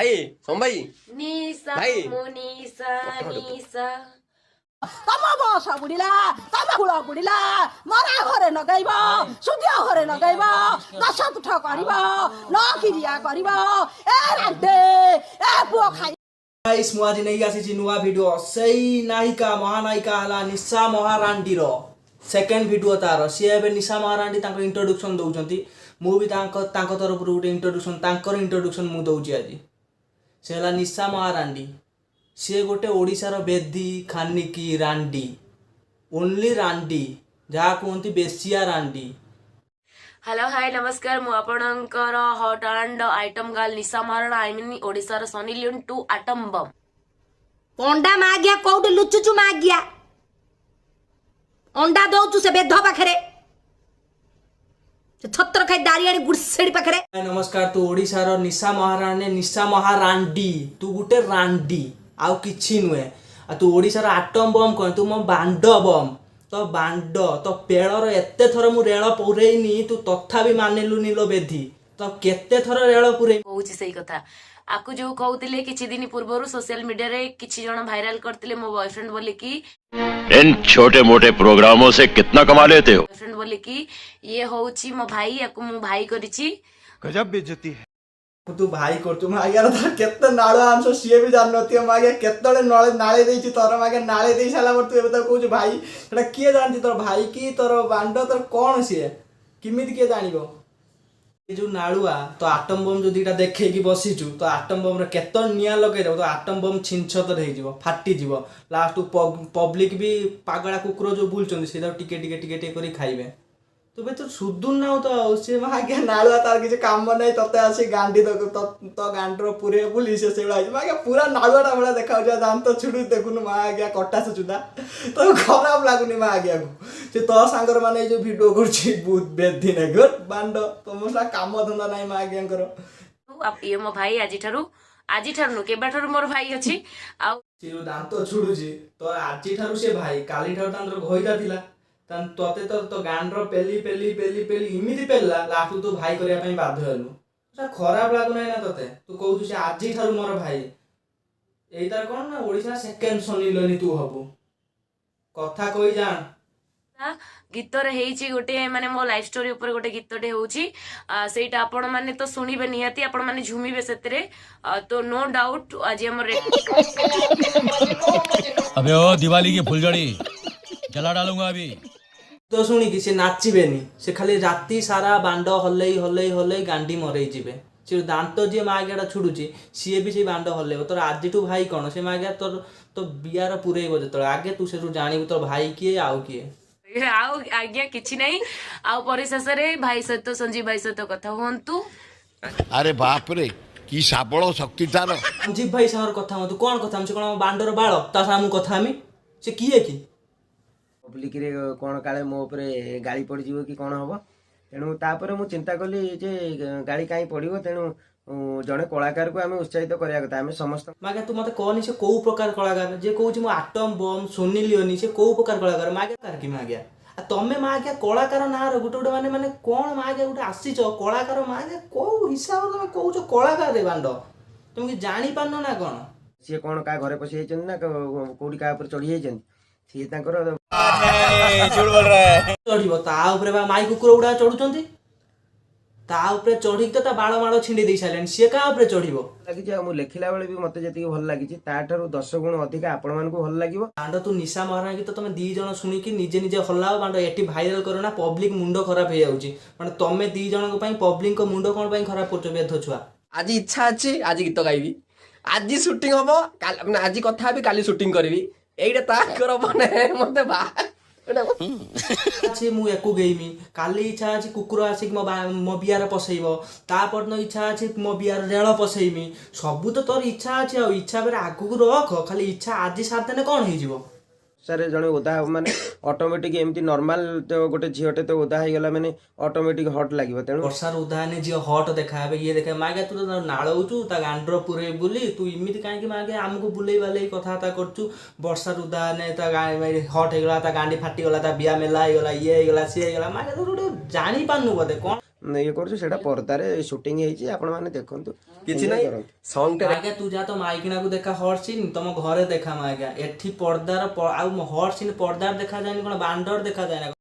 ଭାଇ, ସୋମ ଭାଇ। ନିଶା। ଭାଇ। ମୁଁ ନିଶା ନିଶା। ତମ ବସ ବୁଡ଼ିଲା, ତମ କୂଳ ବୁଡ଼ିଲା। ମରା ଘରେ ନଗେଇବ, ସୁଧିଆ ଘରେ ନଗେଇବ, ଦଶ ତୁଠ କରିବ, ନ କିରିଆ କରିବ। ଏ ରାନ୍ତେ ଏ ପୁଅ ଖାଇ। ଗାଇସ୍, ମୁଁ ଆଜି ନେଇକି ଆସିଛି ନୂଆ ଭିଡ଼ିଓ। ସେଇ ନାୟିକା, ମହାନାୟିକା ହେଲା ନିଶା ମହାରାଣ୍ଡିର ସେକେଣ୍ଡ ଭିଡ଼ିଓ ତାର। ସିଏ ଏବେ ନିଶା ମହାରାଣ୍ଡି ତାଙ୍କ ଇଣ୍ଟ୍ରୋଡକ୍ସନ୍ ଦେଉଛନ୍ତି। ମୁଁ ବି ତାଙ୍କ ତାଙ୍କ ତରଫରୁ ଗୋଟେ ଇଣ୍ଟ୍ରୋଡକ୍ସନ୍, ତାଙ୍କର ଇଣ୍ଟ୍ରୋଡକ୍ସନ୍ ମୁଁ ଦେଉଛି ଆଜି। ସେ ହେଲା ନିଶା ମହାରାଣ୍ଡି। ସିଏ ଗୋଟେ ଓଡ଼ିଶାର ବେଦି, ଖାନିକି, ରାଣ୍ଡି, ଓନ୍ଲି ରାଣ୍ଡି, ଯାହା କୁହନ୍ତି ବେସିଆ ରାଣ୍ଡି। ହ୍ୟାଲୋ, ହାଇ, ନମସ୍କାର। ମୁଁ ଆପଣଙ୍କର hot and item girl Nisha Maharana, I mean ଓଡ଼ିଶାର Sunny Leone to atom. ଅଣ୍ଡା ମାଗିଆ, କୋଉଠି ଲୁଚୁଛୁ ମାଗିଆ? ଅଣ୍ଡା ଦଉଛୁ ସେ ବେଧ ପାଖରେ, ସେ ଛତ୍ର ଖାଇ ଦାରିଆଣି ଗୁଡସେଡି ପାଖରେ। ହାଇ, ନମସ୍କାର। ତୁ ଓଡ଼ିଶାର ନିଶା ମହାରାଣୀ, ନିଶା ମହାରାଣ୍ଡି। ତୁ ଗୋଟେ ରାଣ୍ଡି, ଆଉ କିଛି ନୁହେଁ। ଆଉ ତୁ ଓଡ଼ିଶାର ଆଟମ୍ ବମ୍ କଣ? ତୁ ମୋ ବାଣ୍ଡ ବମ୍, ତ ବାଣ୍ଡ ତ ପେଳର ଏତେ ଥର ମୁଁ ରେଳ ପୁରେଇନି, ତୁ ତଥାପି ମାନିଲୁନି ଲୋ ବେଧି। ତ କେତେ ଥର ରେଳ ପୁରେଇ? କହୁଛି ସେଇ କଥା। ଆକୁ ଯୋଉ କହୁଥିଲେ, କିଛି ଦିନ ପୂର୍ବରୁ ସୋସିଆଲ ମିଡିଆରେ କିଛି ଜଣ ଭାଇରାଲ କରିଥିଲେ ମୋ ବୟଫ୍ରେଣ୍ଡ ବୋଲିକି। इन छोटे मोटे प्रोग्रामों से कितना कमा लेते हो? ବୟଫ୍ରେଣ୍ଡ ବୋଲିକି। ଇଏ ହଉଛି ମୋ ଭାଇ, ଆକୁ ମୁଁ ଭାଇ କରିଛି। गजब बेइज्जती है। ତୁ ଭାଇ କରୁଛୁ ମାଗିଆର। ତାର କେତେ ନାଳୁଆ ଅଂଶ ସିଏ ବି ଜାଣିନଥିବ ମାଗିଆ, କେତେବେଳେ ନଳେ ନାଳେ ଦେଇଛି ତୋର ମାଗିଆ। ନାଳେ ଦେଇ ସାରିଲା ପରେ ତୁ ଏବେ ତାକୁ କହୁଛୁ ଭାଇ। ସେଟା କିଏ ଜାଣିଛି ତୋର ଭାଇ କି ତୋର ବାଣ୍ଡ, ତୋର କ'ଣ ସିଏ କେମିତି କିଏ ଜାଣିବ? ଏ ଯୋଉ ନାଳୁଆ, ତ ଆଟମ୍ ବମ୍ ଯୋଉ ଦିଟା ଦେଖେଇକି ବସିଛୁ, ତ ଆଟମ୍ ବମ୍ରେ କେତେ ନିଆଁ ଲଗେଇଦେବ, ତ ଆଟମ୍ ବମ୍ ଛିନଛତର ହେଇଯିବ, ଫାଟିଯିବ। ଲାଷ୍ଟ ପବ୍ଲିକ ବି, ପାଗଳା କୁକୁର ଯୋଉ ବୁଲୁଛନ୍ତି, ସେଇଟାକୁ ଟିକେ ଟିକେ ଟିକେ ଟିକେ କରି ଖାଇବେ। ତୁ ବେ ତୁ ସୁଧୁର ନାଉ ତ। ଆଉ ସେ ମାଗିଆ ନାଳୁଆ, ତାର କିଛି କାମ ନାହିଁ, ତତେ ଆସି ଗାଣ୍ଡି ତ ଗାଣ୍ଡିର ପୁରେଇ ବୁଲି ସେ ସେଇଭଳିଆ ହେଇଛି ମାଗିଆ। ପୁରା ନାଳୁଆଟା ଭଳିଆ ଦେଖାଯାଉଛି ଆଉ ଦାନ୍ତ ଛୁଡୁ ଦେଖୁନୁ ମାଗିଆ, କଟାସ ଚୁଦା। ତ ଖରାପ ଲାଗୁନି ମାଗିଆକୁ? ସେ ତୋ ସାଙ୍ଗରେ ମାନେ ଏଇ ଯୋଉ ଭିଡ଼ିଓ କରୁଛି, ବହୁତ ବେଧି ନାଇଁ ବାଣ୍ଡ। ତମ ସାରା କାମ ଧନ୍ଦା ନାହିଁ ମାଗିଆଙ୍କର। ଇଏ ମୋ ଭାଇ। ଆଜିଠାରୁ, ଆଜିଠାରୁ ନୁହଁ, କେବେଠାରୁ ମୋର ଭାଇ ଅଛି ଆଉ। ସେ ଯୋଉ ଦାନ୍ତ ଛୁଡୁଛି ତ ଆଜିଠାରୁ ସେ ଭାଇ, କାଲିଠାରୁ ତାଙ୍କର ଘଇତା ଥିଲା। ତତେ ତ ତୋ ଗାଣ୍ଡର ପେଲି ପେଲି ପେଲି ପେଲି ଏମିତି ପେଲିଲା, ଲାଷ୍ଟକୁ ତୁ ଭାଇ କରିବା ପାଇଁ ବାଧ୍ୟ ହେଲୁ। ସେଟା ଖରାପ ଲାଗୁନାହିଁ ନା ତତେ? ତୁ କହୁଛୁ ସେ ଆଜିଠାରୁ ମୋର ଭାଇ। ଏଇ ତାର କ'ଣ ନା ଓଡ଼ିଶା ସେକେଣ୍ଡ ସନି ଲିଓନି ତୁ ହବୁ, କଥା କହି ଜାଣ। ଗୀତରେ ହେଇଛି ଗୋଟେ, ମାନେ ମୋ ଲାଇଫ ଷ୍ଟୋରି ଉପରେ ଗୋଟେ ଗୀତଟେ ହଉଛି। ସେଇଟା ଆପଣ ମାନେ ତ ଶୁଣିବେ ନିହାତି, ଆପଣ ମାନେ ଝୁମିବେ ସେଥିରେ। ତ ନୋ ଡାଉଟ ଆଜି ଆମର अबे ओ दिवाली की फुलझड़ी जला डालूंगा अभी। ତ ଶୁଣିକି ସେ ନାଚିବେନି, ସେ ଖାଲି ରାତି ସାରା ବାଣ୍ଡ ହଲେଇ ହଲେଇ ହଲେଇ ଗାଣ୍ଡି ମରେଇ ଯିବେ। ସେ ଦାନ୍ତ ଯିଏ ମାଗିଆଟା ଛୁଡୁଛି, ସିଏ ବି ସେଇ ବାଣ୍ଡ ହଲେଇବ। ତୋର ଆଜିଠୁ ଭାଇ କ'ଣ ସେ ମାଗିଆ? ତୋର ତୋ ବିଆର ପୁରେଇବ ଯେତେବେଳେ, ଆଗେ ତୁ ସେଠୁ ଜାଣିବୁ ତୋର ଭାଇ କିଏ ଆଉ କିଏ। ଆଉ ଆଜ୍ଞା କିଛି ନାହିଁ। ଆଉ ପରିଶେଷରେ ଭାଇ ସହିତ, ସଞ୍ଜୀବ ଭାଇ ସହିତ କଥା ହୁଅନ୍ତୁ। ଆରେ ବାପରେ, କି ଶାବଳ ଶକ୍ତି ତାର! ସଞ୍ଜୀବ ଭାଇ ସାଙ୍ଗରେ କଥା ହୁଅନ୍ତୁ। କ'ଣ କଥା ହେମି? ସେ କ'ଣ ଆମ ବାଣ୍ଡର ବାଳ? ତା ସାଙ୍ଗେ ମୁଁ କଥା ହେମି? ସେ କିଏ କି? ପବ୍ଲିକରେ କ'ଣ କାଳେ ମୋ ଉପରେ ଗାଳି ପଡ଼ିଯିବ କି କ'ଣ ହବ। ତେଣୁ ତାପରେ ମୁଁ ଚିନ୍ତା କଲି ଯେ ଗାଳି କାହିଁ ପଡ଼ିବ। ତେଣୁ ଜଣେ କଳାକାରକୁ ଆମେ ଉତ୍ସାହିତ କରିବା କଥା, ଆମେ ସମସ୍ତ ମାଗିଆ, ତୁ ମତେ କହନି ସେ କୋଉ ପ୍ରକାର କଳାକାର? ଯିଏ କହୁଛି ମୁଁ ଆଟମ୍ ବମ୍ ସୋନି ଲିଓନି, ସେ କୋଉ ପ୍ରକାର କଳାକାର ମାଗିଆ କି ମାଗିଆ? ଆଉ ତମେ ମାଗିଆ କଳାକାର ନାଁର ଗୋଟେ ଗୋଟେ ମାନେ ମାନେ କ'ଣ ମାଗିଆ ଗୋଟେ ଆସିଛ କଳାକାର ମାଗିଆ? କୋଉ ହିସାବରେ ତମେ କହୁଛ କଳାକାର ରେ ବାଣ୍ଡ? ତମେ କି ଜାଣିପାରୁନ ନା କ'ଣ? ସିଏ କ'ଣ କାହା ଘରେ ପଶି ଯାଇଛନ୍ତି ନା କୋଉଠି କାହା ଉପରେ ଚଢ଼ି ଯାଇଛନ୍ତି? ସିଏ ତାଙ୍କର ଚଢିବ ତା ଉପରେ ବା ମାଇ କୁକୁର ଗୁଡା ଚଢୁଛନ୍ତି। ତା ଉପରେ ଚଢିକି ତ ତା ବାଳ ମାଳ ଛିଣ୍ଡେଇ ଦେଇ ସାରିଲେଣି। ସିଏ କାହା ଉପରେ ଚଢିବ? ଲାଗିଛି। ଆଉ ମୁଁ ଲେଖିଲା ବେଳେ ବି ମତେ ଯେତିକି ଭଲ ଲାଗିଛି, ତାଠାରୁ 10 ଗୁଣ ଅଧିକା ଆପଣମାନଙ୍କୁ ଭଲ ଲାଗିବ। ବାଣ୍ଡ, ତୁ ନିଶା ମହାରାଣା ଗୀତ ତମେ ଦି ଜଣ ଶୁଣିକି ନିଜେ ନିଜେ ହଲାଅ ବାଣ୍ଡ। ଏଠି ଭାଇରାଲ କର ନା, ପବ୍ଲିକ ମୁଣ୍ଡ ଖରାପ ହେଇଯାଉଛି। ମାନେ ତମେ ଦି ଜଣଙ୍କ ପାଇଁ ପବ୍ଲିକଙ୍କ ମୁଣ୍ଡ କ'ଣ ପାଇଁ ଖରାପ କରୁଛ ବେଧ ଛୁଆ? ଆଜି ଇଚ୍ଛା ଅଛି, ଆଜି ଗୀତ ଗାଇବି। ଆଜି ସୁଟିଂ ହବ, କାଲି ମାନେ ଆଜି କଥା ହେବି, କାଲି ସୁଟିଂ କରିବି। ଏଇଟା ତାଙ୍କର ମାନେ ମତେ ବା ଅଛି ମୁଁ ୟାକୁ ଗେଇମି, କାଲି ଇଚ୍ଛା ଅଛି କୁକୁର ଆସିକି ମୋ ବିଆର ପଶେଇବ, ତା ପରଦିନ ଇଚ୍ଛା ଅଛି ମୋ ବିଆର ରେଳ ପଶେଇମି। ସବୁ ତ ତୋର ଇଚ୍ଛା ଅଛି। ଆଉ ଇଚ୍ଛା ପରେ ଆଗକୁ ରଖ। ଖାଲି ଇଚ୍ଛା ଆଜି ସାରିଦେଲେ କ'ଣ ହେଇଯିବ? ବର୍ଷାରେ ଜଣେ ଓଦା ହବ ମାନେ ଅଟୋମେଟିକ, ଏମିତି ନର୍ମାଲ ତ ଗୋଟେ ଝିଅଟେ ତ ଓଦା ହେଇଗଲା ମାନେ ଅଟୋମେଟିକ ହଟ୍ ଲାଗିବ। ତେଣୁ ବର୍ଷାର ଓଦା ହେଲେ ଝିଅ ହଟ୍ ଦେଖାହେବେ, ଇଏ ଦେଖା। ମାଗିଆ, ତୁ ତ ନାଳଉଛୁ ତା ଗାଣ୍ଡର ପୁରେଇ ବୁଲି। ତୁ ଏମିତି କାହିଁକି ମାଗିଆ ଆମକୁ ବୁଲେଇ ବାଲେଇ କଥାବାର୍ତ୍ତା କରୁଛୁ? ବର୍ଷାର ଓଦା ହେଲେ ତା ହଟ୍ ହେଇଗଲା, ତା ଗାଣ୍ଡି ଫାଟିଗଲା, ତା ବିଆ ମେଲା ହେଇଗଲା, ଇଏ ହେଇଗଲା, ସିଏ ହେଇଗଲା। ମାଗିଆ, ତୁ ଗୋଟେ ଜାଣିପାରୁନୁ ବୋଧେ କ'ଣ? ଇଏ କରୁଛୁ, ସେଇଟା ପର୍ଦ୍ଦାରେ ସୁଟିଂ ହେଇଛି, ଆପଣମାନେ ଦେଖନ୍ତୁ, କିଛି enjoy ନାହିଁ କରନ୍ତୁ। ସଙ୍ଗ ଟା ଆଜ୍ଞା, ତୁ ଯା ତ ମାଇକିନାକୁ ଦେଖା ହଟ୍ ସିନ୍, ତମ ଘରେ ଦେଖା ମାଇକିନା। ଏଠି ପର୍ଦ୍ଦାର ଆଉ ହଟ୍ ସିନ୍ ପର୍ଦ୍ଦାରେ ଦେଖାଯାଏନି, କଣ ବାଣ୍ଡର ଦେଖାଯାଏ ନା?